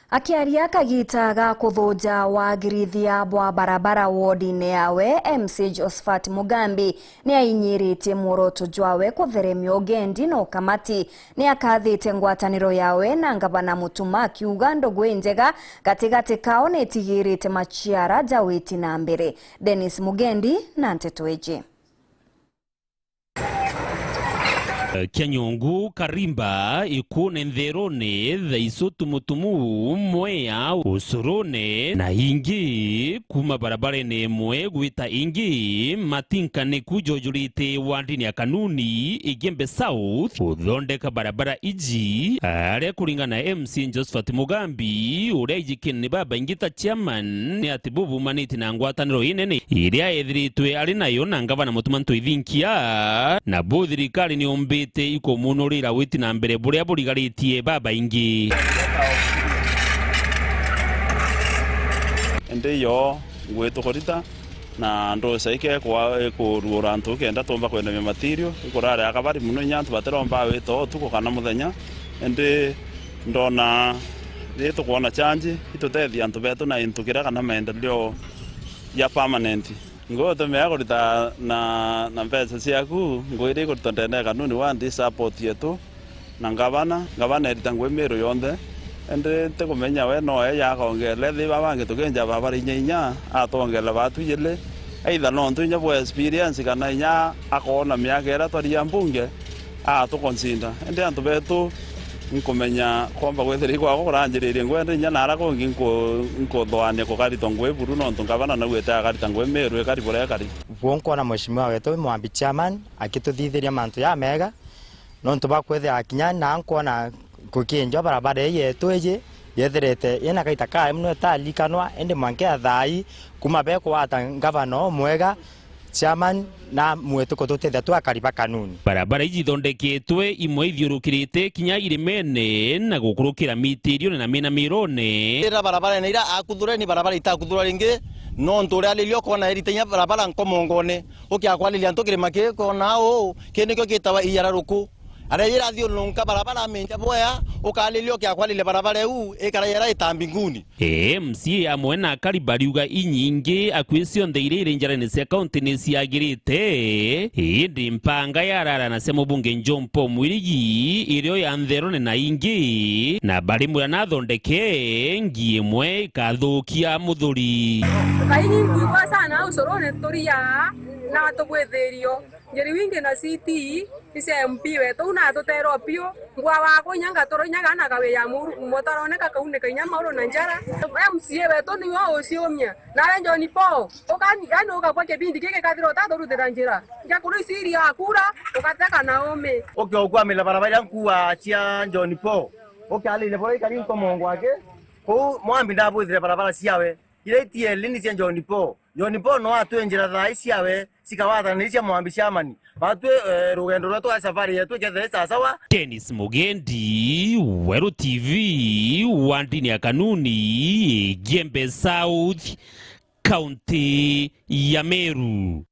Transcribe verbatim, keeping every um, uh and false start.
Akiaria kagita ga kuthuja wagirithia bwa barabara wodine yawe, M C A Josephat Mugambi ni ainyiritie mworoto jwawe kutheremia ugendi na ukamati. Ni akathite ngwataniro yawe na ngavana Mutuma, akiuga ndugu injega gatigati kao ni itigirite maciara ja witi na mbere. Dennis Mugendi na nteto iji. Kia Nyongu, Karimba, Ikune, Ntherone, Thaisu, Tumutumu, Mwea, Usurune na ingi, kuma barabarene imwe gwita ingi, matinka niku jojurite wandini ya Kanuni, Igembe South, kuthondeka barabara iji, aria kuringana na M C A Josephat Mugambi, uria ijikene ni babaingi ta chairman, ni ati bubumanite na ngwataniro inene iria ethiritwe ari nayo na ngavana Mutuma M'Ethingia, na bu thirikari ni yumbite ikumunurira witi na mbere buria burigaritie babaingi. Indi yo ngui tukurita na nduca ike kwa-, ikuruura antu kenda tumba kwendamia material, ikurare akabari muno inya antu batiromba wita utuku kana muthenya. Indi ndona ri tukwona change, itutethia antu betu na into kiria kana maendeleo ya permanent. Ngui utumia kurita na, na mbeca ciaku, ngui iria ikurita ndene ya Kanuni wa ndi support yetu na ngavana, ngavana erita ngui Meru yonthe. Indi ntikumenya we no eja akongele, ethi baba bangi tukinja barabara inya inya, atwongele batu ijili, either nontu inya bwa experience kana inya akoona miaka iria twaria mbunge, atukonsinda. Indi antu betu nkumenya kwomba kwithira ikwakwa kuranjiririe ngwenda inya nara kungi nku-, nkuthoania kukaritwa ngui buru, nontu ngavana naugite akarita ngui Meru ikari buria ikari. Buo nkwona mheshimiwa wetu Mwambi chairman akituthithiria mantu jamega, nontu bwa kwithira kinya na nkwona kukinjwa barabara ii yetu iji yethirite ina kaita kaai muno itaririkanwa, indi mwanka ya thaai kuma bekwata ngavana umwega, chairman na mwetu kututethia twa akari ba Kanuni. Barabara iji ithondeketwe imwe ithiurukirite kinya irimene na gukurukira mitirione na mina mirone. Ira barabarene ira akuthureni barabara itakuthurwa ringi, nontu uria aliria ukona erita inya barabara nkomongone. Ukiakwariria antu kirima kii kona uu, kii nikio gitawa iyararuku. Aria irathiurunka barabara aminja bwea, ukariria ukiakwariria barabara iu ikara yara ita mbinguni. M C A amwe na akari bariuga inyingi akui cionthe iria iri njarene cia kaunti ni ciagirite, indi mpanga ya arara na cia mubunge John Paul Mwirigi irio ya ntherone na ingi, na barimwira nathondeke ngi imwe ikathukia muthuri. Kaingi nkuigua sana ucurune turia na tubwithirio. Njeri wingi na C T, icia M P wetu, u natuteerwa piu, ngwa wakwa inya ngaturo inya gana gawi ya muru, motaroneka kaunika inya mauru na njara. M C A wetu niwe uciumia. Nawe John Paul, ukani, yani ukabwa kibindi giki kathira utaturutira njira. Nja kuru iciri ya kura, ugateka na umi. Uke ukwamira barabara iria nkua cia John Paul. Ukiarire bora ikari nkomongwa aki, kuu Mwambi ndabwithire barabara ciawe. Iria itieli ni cia John Paul. John Paul no atwinjira thaa ii ciawe, cikawathana na iria cia Mwambi Shamani. Batwi, eh, rugendo rwetu rwa safari yetu ikethira i sasawa. Dennis Mugendi, Weru T V, wandini ya Kanuni, Igembe South, kaunti ya Meru.